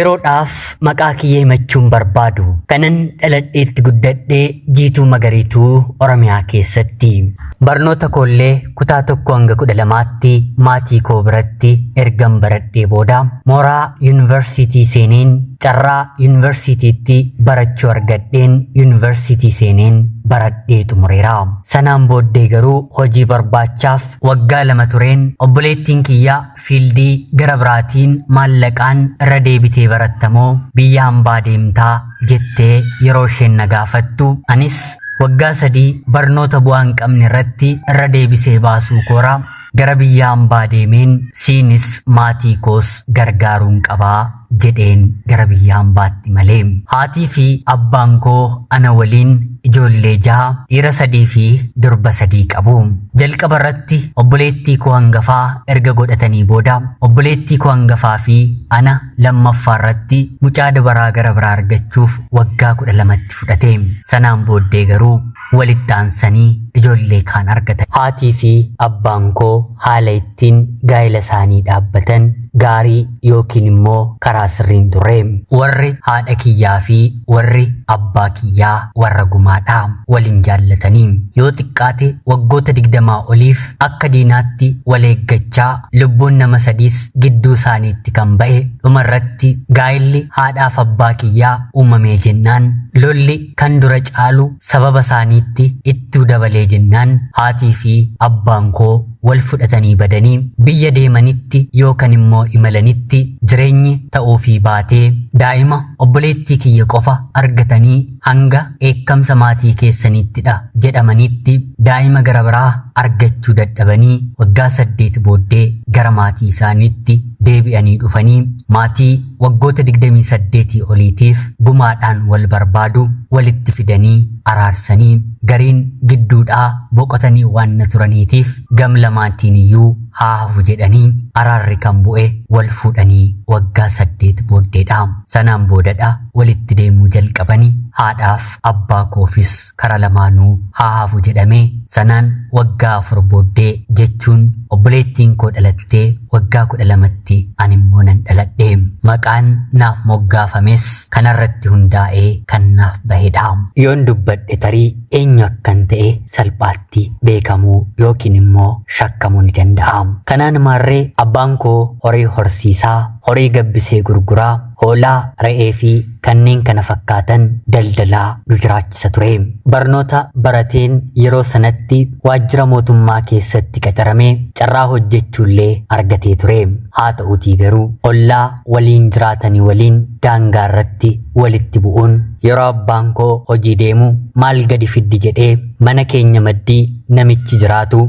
Yeroodhaaf maqaa kiyya himachuun barbaadu. Kanan dhaladheetti guddadhee Jiituu Magariituu Oromiyaa keessatti. Barnoota koollee kutaa 1 hanga 12tti maatii koo biratti ergan baradhee booda mooraa yuunivarsiitii seeneen carraa yuunivarsiitiitti barachuu argadheen yuunivarsiitii seeneen baradhee xumureera. Sanaan booddee garuu hojii barbaachaaf waggaa 2 tureen obboleettiin kiyya fiildii gara biraatiin maallaqaan irra deebitee barattamoo biyya hambaa deemtaa jettee yeroo isheen na gaafattu anis waggaa 3 barnoota bu'aa hin qabne irratti irra deebisee baasuu koora gara biyya hambaa deemeen siinis maatii koos gargaaruun qabaa jedheen gara biyya hambaatti malee. Haatii fi abbaan koo ana waliin ijoollee 6 dhiira 3 fi durba 3 qabu. Jalqaba irratti obboleettii koo hangafaa erga godhatanii booda obboleettii koo hangafaa fi ana lammaffaa irratti mucaa dubaraa gara biraa argachuuf waggaa 12tti fudhate. Sanaan booddee garuu walitti aansanii ijoollee kaan argatan. Haatii fi abbaan koo haala ittiin gaa'ela isaanii dhaabbatan gaarii yookiin immoo karaa sirriin turre. Warri haadha kiyyaa fi warri abbaa kiyyaa warra gumaadha. Waliin jaallatanii yoo xiqqaate waggoota 20 oliif akka diinaatti wal eeggachaa lubbuun nama 3s gidduu isaaniitti kan ba'e dhumarratti gaa'elli haadhaaf abbaa kiyyaa uumamee jennaan lolli kan dura caalu sababa isaaniitti ittuu dabalee jennaan haatii fi abbaan koo wal fudhatanii badanii biyya deemanitti yookaan immoo imalanitti jireenyi ta'uufii baatee daa'ima obboleettii kiyya qofa argatanii hanga eekkamsa maatii keessaniittidha jedhamanitti daa'ima gara biraa argachuu dadhabanii waggaa 8 booddee gara maatii isaaniitti deebi'anii dhufanii maatii waggoota 28 oliitiif gumaadhaan wal barbaadu walitti fidanii araarsanii gariin gidduudhaa boqotanii waan na turaniitiif gam lamaatiin iyyuu haa hafu jedhanii araarri kan bu'e wal fuudhanii waggaa 8 booddeedha. Sanaan boodadha walitti deemuu jalqabanii haadhaaf abbaa koofis kara lamaanuu haa hafu jedhamee sanaan waggaa 4 booddee jechuun obboleettiin koo dhalattee waggaa 12tti ani immoo nan dhaladhe. Maqaan naaf moggaafames kanarratti hundaa'ee kan naaf bahedha. Yoon dubbadhe tarii eenyu akkan ta'e salphaatti beekamuu yookiin immoo shakkamuu ni danda'a. Kanaan maarree abbaan koo horii horsiisaa, horii gabbisee gurguraa, hoolaa, re'ee fi kanneen kana fakkaatan daldalaa nu jiraachisa ture. Barnoota barateen yeroo sanatti waajjira mootummaa keessatti qacaramee carraa hojjechuullee argatee ture. Haa ta'uutii garuu ollaa waliin jiraatanii waliin daangaa irratti walitti bu'uun yeroo abbaan koo hojii deemu maal gadi fiddi jedhee mana keenya maddii namichi jiraatu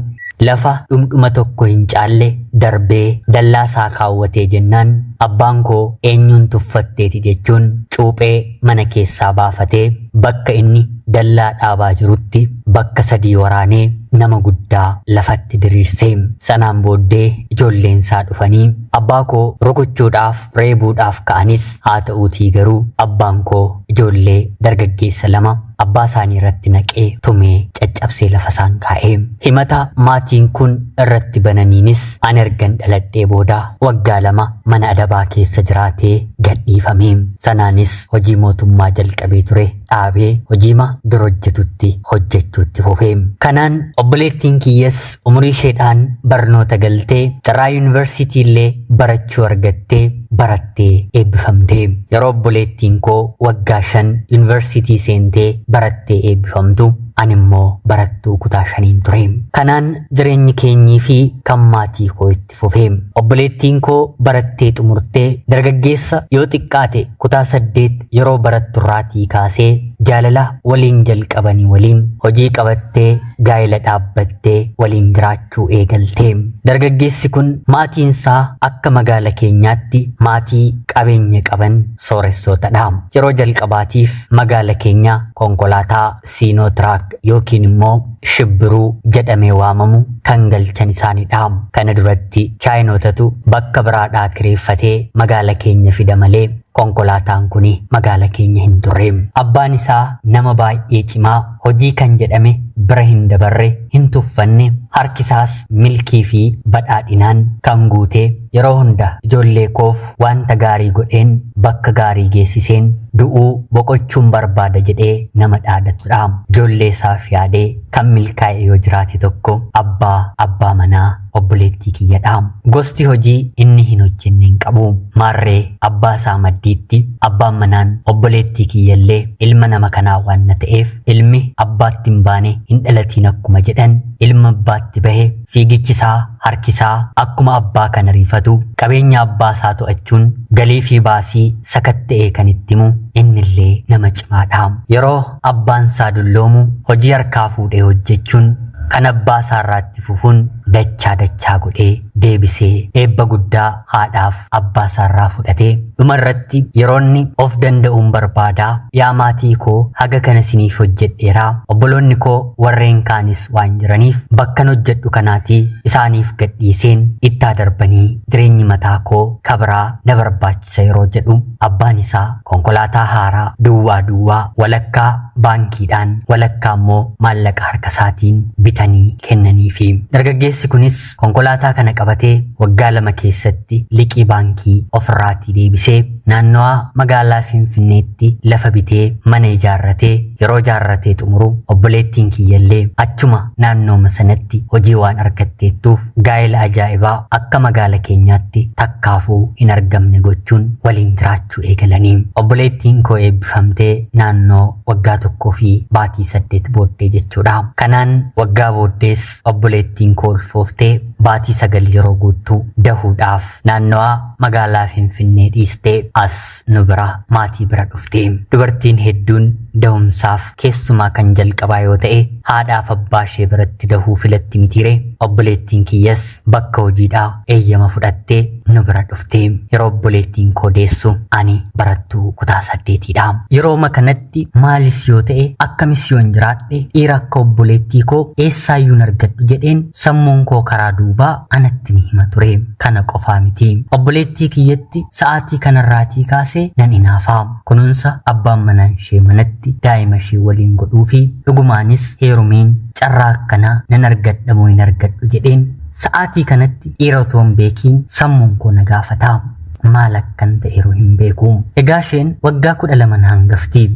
lafa dhumdhuma tokko hin caalle darbee dallaa isaa kaawwatee jennaan abbaan koo eenyuun tuffatteeti jechuun cuuphee mana keessaa baafatee bakka inni dallaa dhaabaa jirutti bakka 3 waraanee nama guddaa lafatti diriirse. Sanaan booddee ijoolleen isaa dhufanii abbaa koo rukuchuudhaaf reebuudhaaf ka'anis haa ta'uutii garuu abbaan koo ijoollee dargaggeessa 2 abbaa isaanii irratti naqee tumee caccabsee lafa isaan kaa'e. Himata maatiin kun irratti bananiinis ani ergan dhaladhee booda waggaa 2 mana adabaa keessa jiraatee gadhiifame. Sanaanis hojii mootummaa jalqabee ture dhaabee hojiima dura hojjetutti hojjechuutti fufe. Kanaan obboleettiin kiyyas umurii isheedhaan barnoota galtee carraa yuunivarsiitii illee barachuu argattee barattee eebbifamte. Yeroo obboleettiin koo waggaa 5 yuunivarsiitii seentee barattee eebbifamtu ani immoo barattuu kutaa 5 ture. Kanaan jireenyi keenyii fi kan maatii koo itti fufe. Obboleettiin koo barattee xumurtee dargaggeessa yoo xiqqaate kutaa 8 yeroo baratturraatii kaasee jaalala waliin jalqabanii waliin hojii qabattee gaa'ela dhaabbattee waliin jiraachuu eegalte. Dargaggeessi kun maatiin isaa akka magaala keenyaatti maatii qabeenya qaban sooressootadha. Yeroo jalqabaatiif magaala keenya konkolaataa Siinootiraak yookiin immoo shibbiruu jedhamee waamamu kan galchan isaanidha. Kana duratti chaayinootatu bakka biraadhaa kireeffatee magaala keenya fida malee konkolaataan kun magaala keenya hin turre. Abbaan isaa nama baay'ee cimaa hojii kan jedhame bira hin dabarre hin tuffanne harkisaas milkii fi badhaadhinaan kan guute yeroo hunda ijoollee koof wanta gaarii godheen bakka gaarii geessiseen du'uu boqochuun barbaada jedhee nama dhaadatudha. Ijoollee isaaf yaadee kan milkaa'e yoo jiraate tokko abbaa manaa obboleettii kiyyadha. Gosti hojii inni hin hojjenne hin qabu. Maarree abbaa isaa maddiitti abbaan manaan obboleettii kiyyallee ilma nama kanaa waan na ta'eef ilmi abbaatti hin baane hin dhalatiin akkuma jedhan ilma abbaatti bahe fiigichisaa harkisaa akkuma abbaa kana riifatu qabeenya abbaa isaa to'achuun galii fi baasii sakatta'ee kan itti himu innillee nama cimaadha. Yeroo abbaan isaa dulloomu hojii harkaa fuudhee hojjechuun kan abbaa isaarraatti fufuun dachaa dachaa godhee deebisee eebba guddaa haadhaaf abbaa isaarraa fudhatee dhumarratti yeroonni of danda'uun barbaadaa yaa maatii koo haga kana isiniif hojjedheeraa obboloonni koo warreen kaanis waan jiraniif bakkan hojjedhu kanaatii isaaniif gadhiiseen ittaa darbanii jireenyi mataa koo kabraa na barbaachisa yeroo jedhu abbaan isaa konkolaataa haaraa duwwaa duwwaa walakkaa baankiidhaan walakkaa immoo maallaqa harka isaatiin bitanii kennaniifi. Dargaggeessi kunis konkolaataa kana qabatee waggaa 2 keessatti liqii baankii ofirraatii deebisee naannawaa magaalaa Finfinneetti lafa bitee mana ijaarratee yeroo ijaarratee xumuru obboleettiin kiyyallee achuma naannooma sanatti hojii waan argatteettuuf gaa'ela ajaa'ibaa akka magaala keenyaatti takkaafuu hin argamne gochuun waliin jiraachuu eegalanii. Obboleettiin koo eebbifamtee naannoo waggaa 1 fi baatii 8 booddee jechuudha. Kanaan waggaa booddees obboleettiin koo ulfooftee baatii 9 yeroo guutuu dahuudhaaf naannawaa magaalaa Finfinnee dhiistee as nu bira maatii bira dhufte. Dubartiin hedduun dahumsaaf keessumaa kan jalqabaa yoo ta'e haadhaaf abbaa ishee biratti dahuu filatti mitiire. Obboleettiin kiyyas bakka hojiidhaa eeyyama fudhattee nu bira dhufte. Yeroo obboleettiin koo deessu ani barattuu kutaa 8dha. Yerooma kanatti maalis yoo ta'e akkamis yoo hin jiraadhe dhiira akka obboleettii koo eessaayyuu hin argadhu jedheen sammuun koo karaa duubaa anatti ni hima ture. Kana qofaa miti. Obboleettii kiyyatti sa'aatii kanarraatii kaasee nan hinaafaa. Kunuunsa abbaan manaan ishee manatti daa'ima ishee waliin godhuu fi dhugumaanis heerumeen carraa akkanaa nan argadha moo hin argadhu jedheen sa'aatii kanatti dhiira otoo hin beekiin sammuun koo na gaafata. Maal akkan ta'eeru hin beeku. Egaa isheen waggaa 12 na hangafti.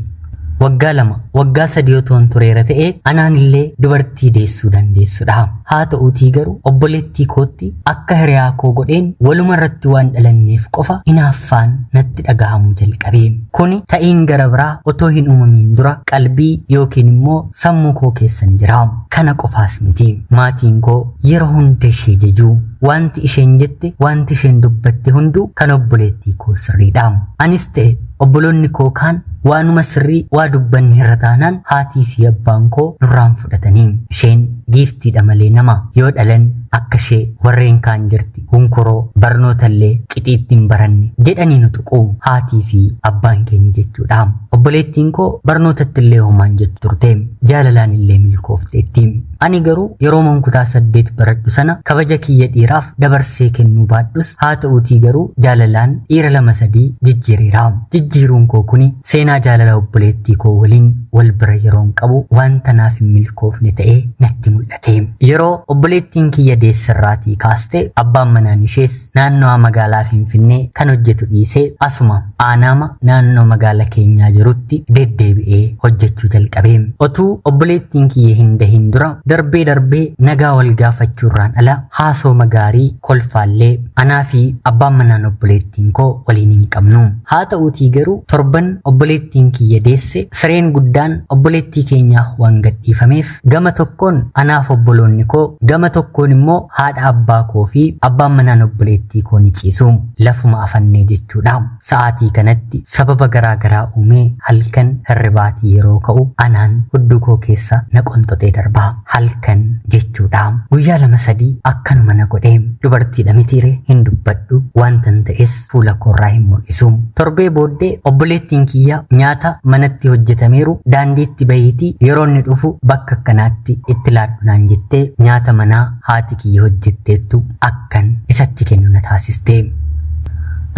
Waggaa 2 waggaa 3 otoo hin tureera ta'ee anaan illee dubartii deessuu dandeessudha. Haa ta'uutii garuu obboleettii kootti akka hiriyaa koo godheen waluma irratti waan dhalanneef qofa hinaaffaan natti dhagahamuu jalqabe. Kuni ta'iin gara biraa otoo hin uumamiin dura qalbii yookiin immoo sammuu koo keessa ni jira. Kana qofaas miti. Maatiin koo yeroo hunda ishee jajuu. Wanti isheen jette wanti isheen dubbatte hunduu kan obboleettii koo sirriidha. Anis ta'e obboloonni koo kaan waanuma sirrii waa dubbanni irra taanaan haatii fi abbaan koo nurraan fudhatanii. Isheen giiftiidha malee nama yoo dhalan akka ishee warreen kaan jirti hunkuroo barnootallee qixiitti hin baranne jedhanii nu tuqu haatii fi abbaan keenya jechuudha. Obboleettiin koo barnootatti illee homaan jettu turte. Jaalalaan illee milkoofteetti. Ani garuu yeroo mankutaa 8 baradhu sana kabaja kiyya dhiiraaf dabarsee kennuu baadhus haa ta'uutii garuu jaalalaan dhiira 2-3 jijjiireera. Jijjiiruun koo kuni seenaa jaalala obboleettii koo waliin wal bira yeroon qabu wanta naaf hin milkoofne ta'ee natti mul'ate. Yeroo obboleettiin kiyya deessirraatii kaaste abbaan manaan ishees naannoo magaalaa Finfinnee kan hojjetu dhiisee asuma aanaama naannoo magaalaa keenyaa jirutti deddeebi'ee hojjechuu jalqabe. Otuu obboleettiin kiyya hin dahin dura darbee darbee nagaa wal gaafachuurraan ala haasoo gaarii kolfaallee anaa fi abbaan manaan obboleettiin koo waliin hin qabnu. Haa ta'uutii garuu torban obboleettiin kiyya deesse sireen guddaan obboleettii keenyaaf waan gadhiifameef gama tokkoon anaaf obboloonni koo gama tokkoon immoo haadha abbaa koo fi abbaan manaan obboleettii koo ni ciisu. Lafuma afannee jechuudha. Sa'aatii kanatti sababa garaa garaa uumee halkan hirribaatii yeroo ka'u anaan hudduu koo keessa na qonxoxee darba. Halkan jechuudha. Guyyaa 2-3 akkanuma na godhee dubartiidha mitiire hin dubbadhu wantan ta'es fuula koorraa hin mul'isu. Torbee booddee obboleettiin kiyya nyaata manatti hojjetameeru daandiitti bahiitii yeroo inni dhufu bakka akkanaatti itti laadhu naan jettee nyaata manaa haati kiyya hojjetteettu akkan isatti kennu na taasiste.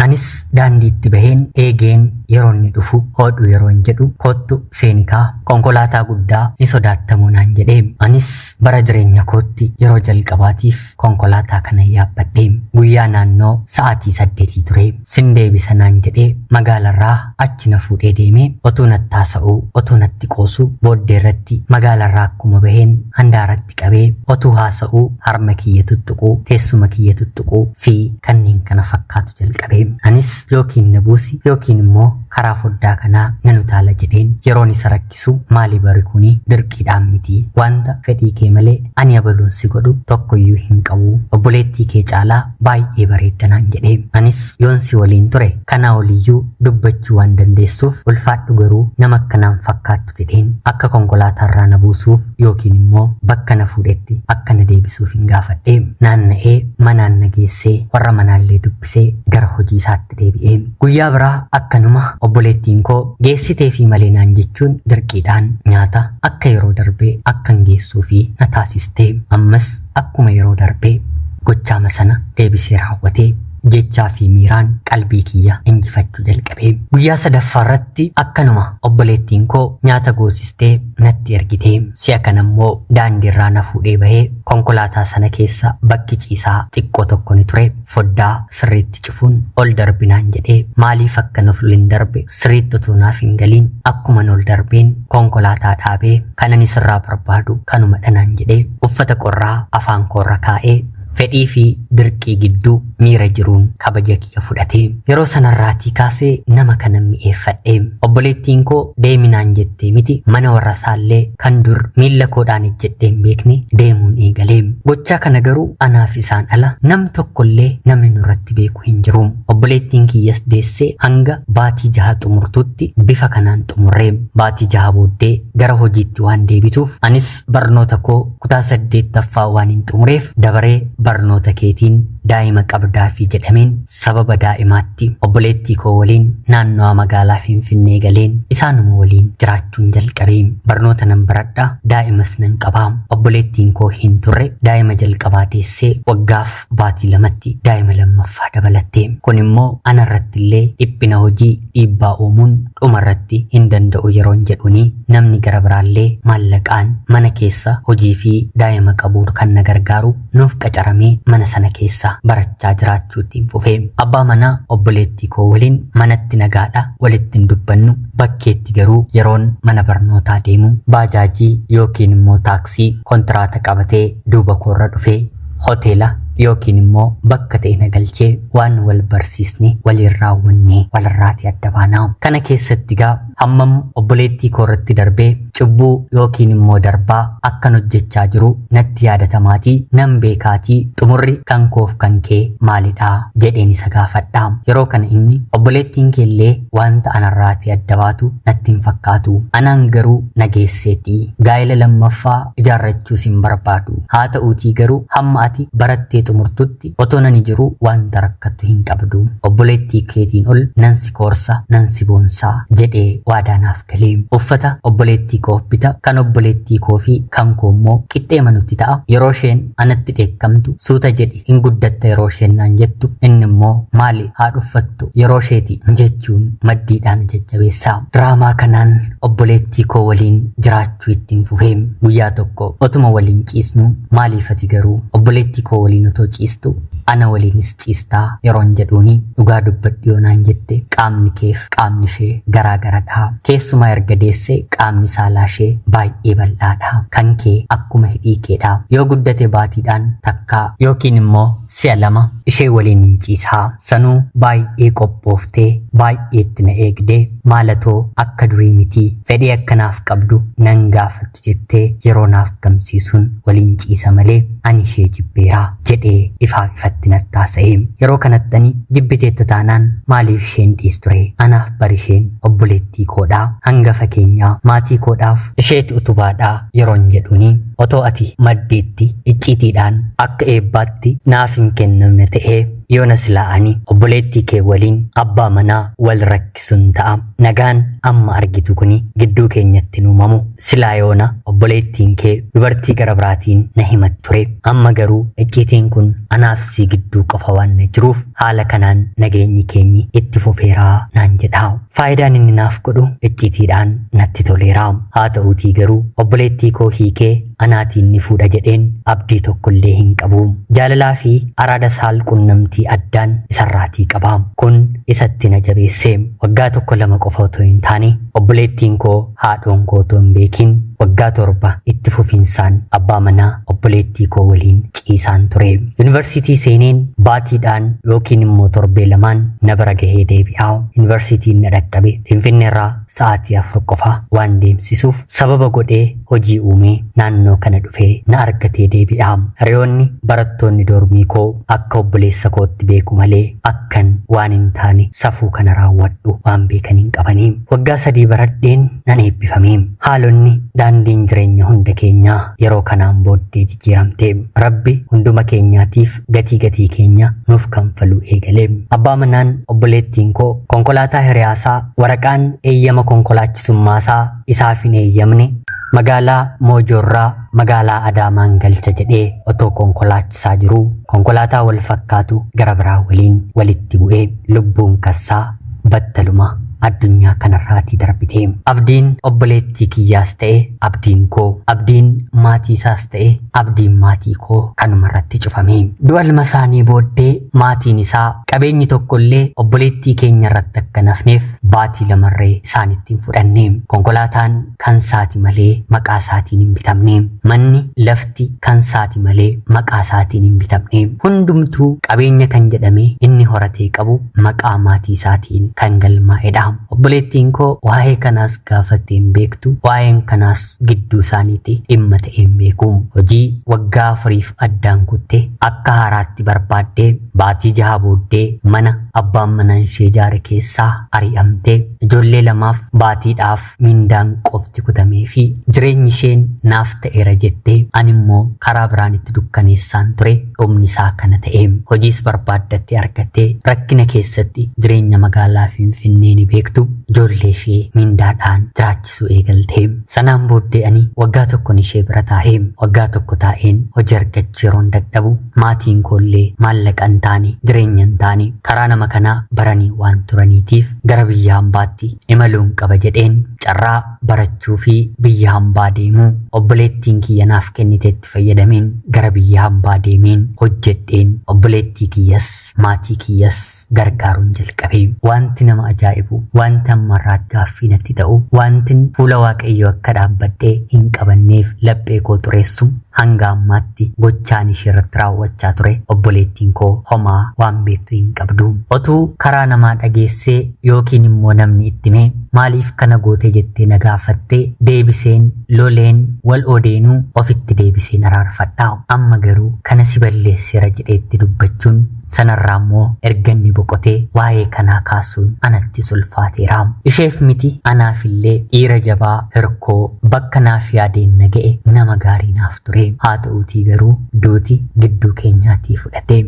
Anis daandiitti baheen eegeen yeroo inni dhufu hodhu yeroo hin jedhu kottu seenikaa konkolaataa guddaa ni sodaattamuu naan jedhee. Anis bara jireenya kootti yeroo jalqabaatiif konkolaataa kana yaabbadhe. Guyyaa naannoo sa'aatii 8 ture. Sin deebisa naan jedhee magaalarraa achi na fuudhee deemee otuu natti haasa'uu, otuu natti qoosuu, booddee irratti magaalarraa akkuma baheen handaaratti qabee otuu haasa'uu, harma kiyya tuttuquu, teessuma kiyya tuttuquu fi kanneen kana fakkaatu jalqabee. Anis yookiin na buusi yookiin immoo karaa foddaa kanaa nan utaala jedheen yeroon isa rakkisu, maali bari kuni dirqiidhaan miti, wanta fedhii kee malee ani abaluun si godhu tokkoyyuu hin qabu, obboleettii kee caalaa baay'ee bareeddanaan jedhee. Anis yoon si waliin ture kanaa oliyyuu dubbachuu waan dandeessuuf ulfaadhu, garuu nama akkanaan fakkaattu jedheen akka konkolaataarraa na buusuuf yookiin immoo bakka na fuudhetti akka na deebisuuf hin gaafadhe. Naanna'ee manaan na geessee warra manaallee dubbisee gara hojii isaatti deebi'ee. Guyyaa biraa akkanuma obboleettiin koo geessitee fi malee naan jechuun dirqiidhaan nyaata akka yeroo darbee akkan geessuu fi na taasistee. Ammas akkuma yeroo darbee gochaama sana deebisee raawwatee jechaa fi miiraan qalbii kiyya injifachuu jalqabee. Guyyaa sadaffaa irratti akkanuma obboleettiin koo nyaata goosistee natti ergitee. Si'a kana immoo daandiirraa na fuudhee bahee konkolaataa sana keessa bakki ciisaa xiqqoo tokko ni ture. Foddaa sirriitti cufuun ol darbinaan jedhee, maaliif akka nuuf hin darbe sirriitti utuu naaf hin galiin akkuma ol darbeen konkolaataa dhaabee kan ani sirraa barbaadu kanuma dhanaan jedhee uffata qorraa afaan koorra kaa'ee fedhii fi dirqii gidduu miira jiruun kabaja kiyya fudhatee. Yeroo sanarraatii kaasee nama kana mi'eeffadhe. Obboleettiin koo deeminaan jettee miti, mana warra isaallee kan dur miilla koodhaan ejjedhee hin beekne deemuun eegalee. Gochaa kana garuu anaaf isaan ala nam tokkollee namni nurratti beeku hin jiru. Obboleettiin kiyyas deessee hanga baatii 6 xumurtutti bifa kanaan xumurree. Baatii 6 booddee gara hojiitti waan deebituuf, anis barnoota koo kutaa 8ffaa waan hin xumureef, dabaree barnoota keetiin daa'ima qabdaa fi jedhameen sababa daa'imaatti obboleettii koo waliin naannawaa magaalaa Finfinnee galeen isaanuma waliin jiraachuun jalqabee. Barnoota nan baradha, daa'imas nan qabaa. Obboleettiin koo hin turre, daa'ima jalqabaa deessee waggaaf baatii 2tti daa'ima lammaffaa dabalatte. Kun immoo anarratti illee dhiphina hojii dhiibbaa uumuun dhumarratti hin danda'u yeroon jedhuni namni gara biraallee maallaqaan mana keessa hojii fi daa'ima qabuu kan na gargaaru nuuf qacaramee mana sana keessa barachaa jiraachuu ittiin fufee. Abbaa manaa obboleettii koo waliin manatti nagaadha, walitti hin dubbannu. Bakkeetti garuu yeroon mana barnootaa deemu baajaajii yookiin immoo taaksii kontiraata qabatee duuba koorra dhufee hoteela yookiin immoo bakka ta'e na galchee waan wal barsiisne waliin raawwannee walirraatii adda baanaa. Kana keessatti gaa hammam obboleettii koorratti darbee cubbuu yookiin immoo darbaa akkan hojjechaa jiru natti yaadatamaatii nan beekaatii, xumurri kan koof kan kee maalidhaa jedheen isa gaafadha. Yeroo kana inni obboleettiin keellee wanta anarraatii adda baatu natti hin fakkaatu. Anaan garuu nageesseetii gaa'ela lammaffaa ijaarrachuus hin barbaadu. Haa ta'uutii garuu hamma ati barattee xumurtutti otoo nani jiru wanta rakkattu hin qabdu. Obboleettii keetiin ol nan si koorsa, nan si boonsaa jedhee waadaa naaf galee. Uffata obboleettii koof bita, kan obboleettii koo fi kan koo immoo qixxeema nutti ta'a. Yeroo isheen anatti dheekkamtu suuta jedhi hin guddatta yeroo isheen naan jettu, inni immoo maali haa dhuffattu yeroo isheeti jechuun maddiidhaan jajjabeessa. Diraamaa kanaan obboleettii koo waliin jiraachuu ittiin fufee. Guyyaa tokko otuma waliin ciisnu, maaliif ati garuu obboleettii koo waliin otoo ciistu ana waliinis ciistaa yeroon jedhuuni, dhugaa dubbadhu yoo naan jette qaamni keef qaamni ishee garaa garadha. Keessumaa erga deessee qaamni saalaa ishee baay'ee bal'aadha. Kan kee akkuma hidhii keedha. Yoo guddate baatiidhaan takkaa yookiin immoo si'a 2 ishee waliin hin ciisaa. Sanuu baay'ee qophooftee baay'eetti na eegdee maalatoo akka durii mitii fedhii akkanaaf qabdu nan gaafattu jettee yeroo naaf gamsiisuun waliin ciisa malee ani ishee jibbeeraa jedhee ifaa ifatti natti haasa'e. Yeroo kanatti ani jibbiteetta taanaan maaliif isheen dhiisture? Anaaf bari isheen obboleettii koodhaa, hangafa keenyaa, maatii koodhaaf isheeti utubaadhaa yeroon jedhuuni, otoo ati maddiitti icciitiidhaan akka eebbaatti naaf hin kennamne ta'ee yoona silaa ani obboleettii kee waliin abbaa manaa wal rakkisuun ta'a. Nagaan amma argitu kuni gidduu keenyatti uumamu. Silaa yoona obboleettiin kee dubartii gara biraatiin na himatti ture. Amma garuu icciitiin kun anaaf si gidduu qofa waan na jiruuf haala kanaan nageenyi keenyi itti fufeeraa naan jedha. Faayidaan inni naaf godhu icciitiidhaan natti toleera. Haa ta'uutii garuu obboleettii koo hiikee anaatiin ni fuudha jedheen abdii tokkollee hin qabu. Jaalalaa fi araada saal qunnamtii addaan isarraatii qaba. Kun isatti na jabeesse. Waggaa tokko lama qofa otoo hin taane obboleettiin koo haadhoon koo otoo hin beekin waggaa 7 itti fufinsaan abbaa manaa obboleettii koo waliin ciisaan ture. Yuunivarsiitii seeneen baatiidhaan yookiin immoo torbee lamaan na bira gahee deebi'aa. Yuunivarsiitiin na dhaqqabe Finfinneerraa sa'aatii 4 qofa waan deemsisuuf sababa godhee hojii uumee naannoo kana dhufee na argatee deebi'a. Hiriyoonni barattoonni doormii koo akka obboleessa kootti beeku malee akkan waan hin taane safuu kana raawwadhu waan beekan hin qabanii. Waggaa 3 baradheen nan eebbifame. Haalonni daandiin jireenya hunda keenyaa yeroo kanaan booddee jijjiiramte. Rabbi hunduma keenyaatiif gatii gatii keenya nuuf kanfaluu eegale. Abbaa manaan obboleettiin koo konkolaataa hiriyaasaa waraqaan eeyyama konkolaachisummaasaa isaaf hin eeyyamne magaalaa Moojoorraa magaalaa Adaamaan galcha jedhee otoo konkolaachisaa jiruu konkolaataa wal fakkaatu gara biraa waliin walitti bu'ee lubbuun kassaa battaluma addunyaa kanarraatii darbite. Abdiin obboleettii kiyyaas ta'e abdiin koo, abdiin maatii isaas ta'e abdiin maatii koo kanumarratti cufame. Du'a ilma isaanii booddee maatiin isaa qabeenyi tokkollee obboleettii keenya irratti akka nafneef baatii lamarree isaanitti hin fudhanne. Konkolaataan kan isaati malee maqaa isaatiin hin bitamne. Manni lafti kan isaati malee maqaa isaatiin hin bitamne. Hundumtuu qabeenya kan jedhame inni horatee qabu maqaa maatii isaatiin kan galmaa'edha. Obboleettiin koo waa'ee kanaas gaafattee hin beektu, waa'een kanaas gidduu isaaniitti dhimma ta'ee hin beeku. Hojii waggaa 4 addaan kutte akka haaraatti barbaaddee baatii 6 booddee mana abbaan manaan ishee ijaare keessaa ari'amtee ijoollee 2f baatiidhaaf mindaan qofti kutamee fi jireenyi isheen naaf ta'eera jettee ani immoo karaa biraan itti dukkaneessaan ture dhumni isaa kana ta'e. Hojiis barbaaddattee argattee rakkina keessatti jireenya magaalaa Finfinnee ni beektu ijoollee ishee mindaadhaan jiraachisuu eegalte. Sanaan booddee ani waggaa tokkoon ishee bira taa'ee waggaa tokko taa'een hojii argachuu yeroon dadhabu maatiin koollee maallaqa hin taane jireenya hin taane karaa nama kanaa baranii waan turaniitiif gara biyya hambaatti imaluun qaba jedheen carraa barachuu fi biyya hambaa deemuu obboleettiin kiyya naaf kenniteetti fayyadameen gara biyya hambaa deemeen hojjedheen obboleettii kiyyas maatii kiyyas gargaaruun jalqabe. Wanti nama ajaa'ibu, wanti ammarraatti gaaffii natti ta'u, wanti fuula Waaqayyoo akka dhaabbadhee hin qabanneef laphee koo xureessu hanga ammaatti gochaan ishee irratti raawwachaa ture obboleettiin koo homaa waan beektu hin qabdu. Otuu karaa namaa dhageessee yookiin immoo namni itti himee maaliif kana goote jettee na gaafattee deebiseen loleen wal odeenuu ofitti deebiseen araarfadha. Amma garuu kana si balleesseera jedheetti dubbachuun sanarraa immoo erga inni boqotee waa'ee kanaa kaasuun anatti sulfaateera. Isheef miti anaafillee dhiira jabaa hirkoo bakka naaf yaadeen na ga'e nama gaarii naaf ture. Haa ta'uutii garuu duuti gidduu keenyaatii fudhate.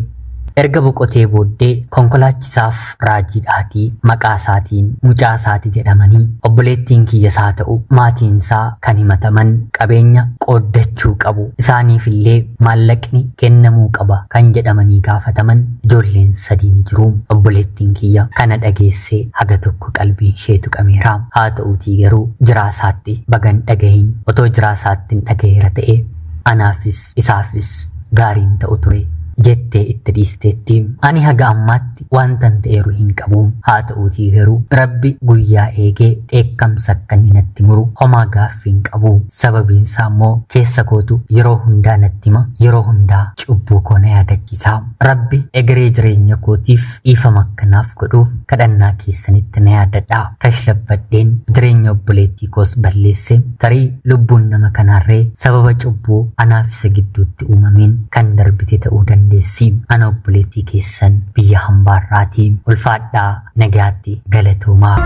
Erga boqotee booddee konkolaachisaaf raajiidhaatii maqaa isaatiin mucaa isaati jedhamanii obboleettiin kiyyasaa ta'u maatiin isaa kan himataman qabeenya qooddachuu qabu isaaniifillee maallaqni kennamuu qaba kan jedhamanii gaafataman ijoolleen 3 ni jiru. Obboleettiin kiyya kana dhageessee haga tokko qalbiin ishee tuqameera. Haa ta'uutii garuu jiraasaatti bagan dhagahin otoo jiraasaatti hin dhagaheera ta'e anaafis isaafis gaariin ta'u ture jettee itti dhiisteetti. Ani haga ammaatti wantan ta'eeru hin qabu. Haa ta'uutii garuu Rabbi guyyaa eegee dheekkamsa akka inni natti muru homaa gaaffii hin qabu. Sababiin isaa immoo keessa kootu yeroo hundaa natti hima, yeroo hundaa cubbuu koo na yaadachiisa. Rabbi egeree jireenya kootiif dhiifama akkanaaf godhuuf kadhannaa keessanitti na yaadadha. Kashlabbadheen jireenya obboleettii koos balleesse tarii lubbuun nama kanaarree sababa cubbuu anaaf isa gidduutti uumameen kan darbite ta'uu danda'a. Ana obboleettii keessan biyya hambaarraatii ulfaadhaa nagaatti galatoomaa.